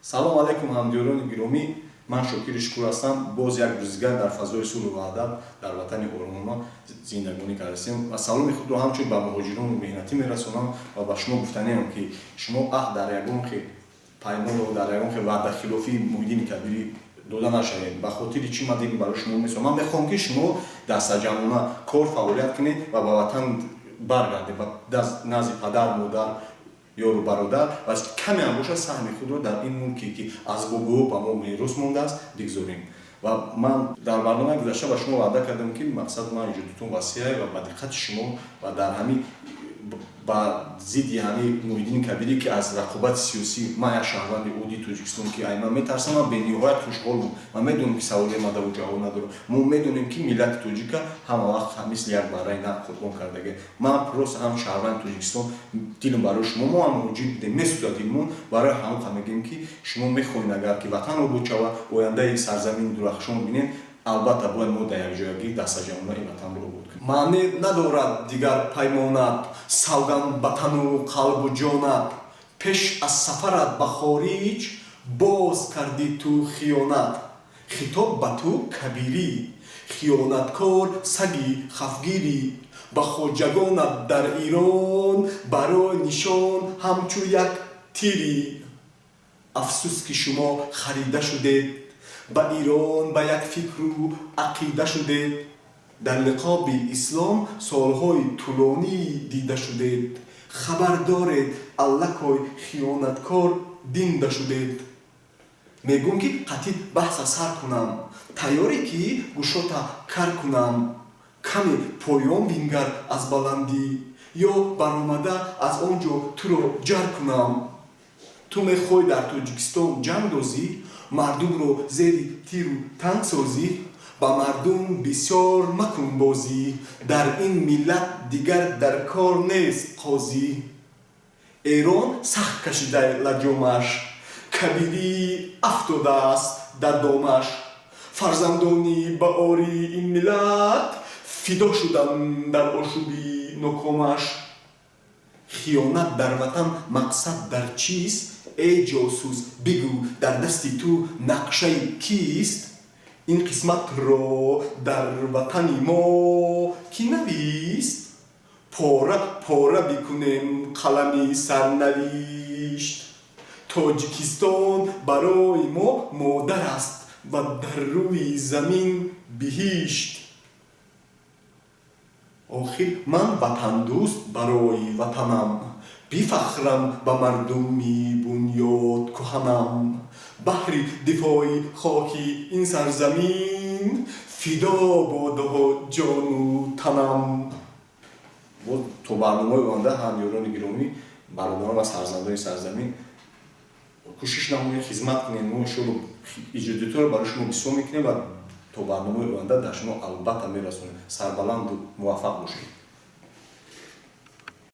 Салом алайкум, ҳамдиёрони гиромӣ. Ман Шокири Шукур ҳастам. Боз як рӯз дигар дар фазои сулҳу ваҳдат дар ватани оромона зиндагонӣ кардастем ва саломи худро ҳамчун ба муҳоҷирону меҳнатӣ мерасонам ва ба шумо гуфтаниам, ки шумо аҳд дар ягон хел паймону дар ягон хел ваъдахилофии Муҳиддини Кабирӣ дода нашавед. Ба хотири чӣ ман дин барои шумо месонам? Ман мехоҳам, ки шумо дастаҷамъона кор фаъолият кунед ва ба ватан баргардед, ба назди падар, модар, ёру бародар ва каме ҳам бошад, саҳми худро дар ин мулке, ки аз бобоҳо ба мо мерос мондааст, бигзорем. Ва ман дар барномаи гузашта ба шумо ваъда кардам, ки мақсад ман иҷодитон васеъ ва ба диққати шумо ва дар ҳамин ба зидди ҳамин Муҳиддини Кабирӣ, ки аз рақобати сиёсӣ, ман як шаҳрванди оддии Тоҷикистон, ки ай ман метарсам, ман бениҳоят хушҳолам. Ман медонам, ки саволи мадаву ҷавоб надорам. Мо медонем, ки миллати тоҷика ҳама вақт мисли як барраи нақ қурбон кардага. Ман просто ҳам шаҳрванди Тоҷикистон, дилам барои шумо, мо ҳам муҳоҷир будем, месӯзад дилмон. Барои ҳамон мегӯем, ки шумо мехоҳед, агар ки ватан обод шавад, ояндаи сарзамини дурахшон бинед, албатта бояд мо дар якҷоягӣ дастаҷамъона ин ватанро обод кунем. Маъне надорад дигар паймонат, савган ба тану қалбу ҷонат. Пеш аз сафарат ба хориҷ боз кардӣ ту хиёнат. Хитоб ба ту, Кабирӣ, хиёнаткор, саги хафгирӣ. Ба хоҷагонат дар Ирон барои нишон ҳамчу як тирӣ. Афсӯс, ки шумо харида шудед ба Ирон, ба як фикру ақида шудед. Дар ниқоби ислом солҳои тӯлонӣ дида шудед. Хабар доред, аллакой хиёнаткор динда шудед. Мегӯм, ки қатъи баҳса сар кунам, тайёре ки гӯшота кар кунам. Каме поён бингар аз баландӣ ё баромада аз он ҷо туро ҷар кунам. Ту мехоҳӣ дар Тоҷикистон ҷанг дозӣ, мардумро зери тиру танг созӣ. Ба мардум бисёр макун бозӣ, дар ин миллат дигар дар кор нест қозӣ. Эрон сахт кашида лаҷомаш, Кабирӣ афтодааст дар домаш. Фарзандони баъори ин миллат фидо шуданд дар ошӯби нокомаш. Хиёнат дар ватан мақсад дар чист? Эй ҷосус, бигӯ, дар дасти ту нақшаи кист? Ин қисматро дар ватани мо кӣ навист? Пора пора бикунем қалами сарнавишт. Тоҷикистон барои мо модар аст ва дар рӯи замин биҳишт. Охир ман ватандӯст барои ватанам, бифахрам ба мардуми бунёдкуҳанам. Баҳри дифои хоки ин сарзамин фидо бодо ҷону танам. Боз то барномаи оянда, ҳамёрони гиромӣ, бародарон ва сарзаминони сарзамин, кӯшиш намоед, хизмат кунед. Мо иншоалло иҷодиётро барои шумо бисёр мекунем ва то барномаи оянда дар шумо албатта мерасонем. Сарбаланду муваффақ бошед.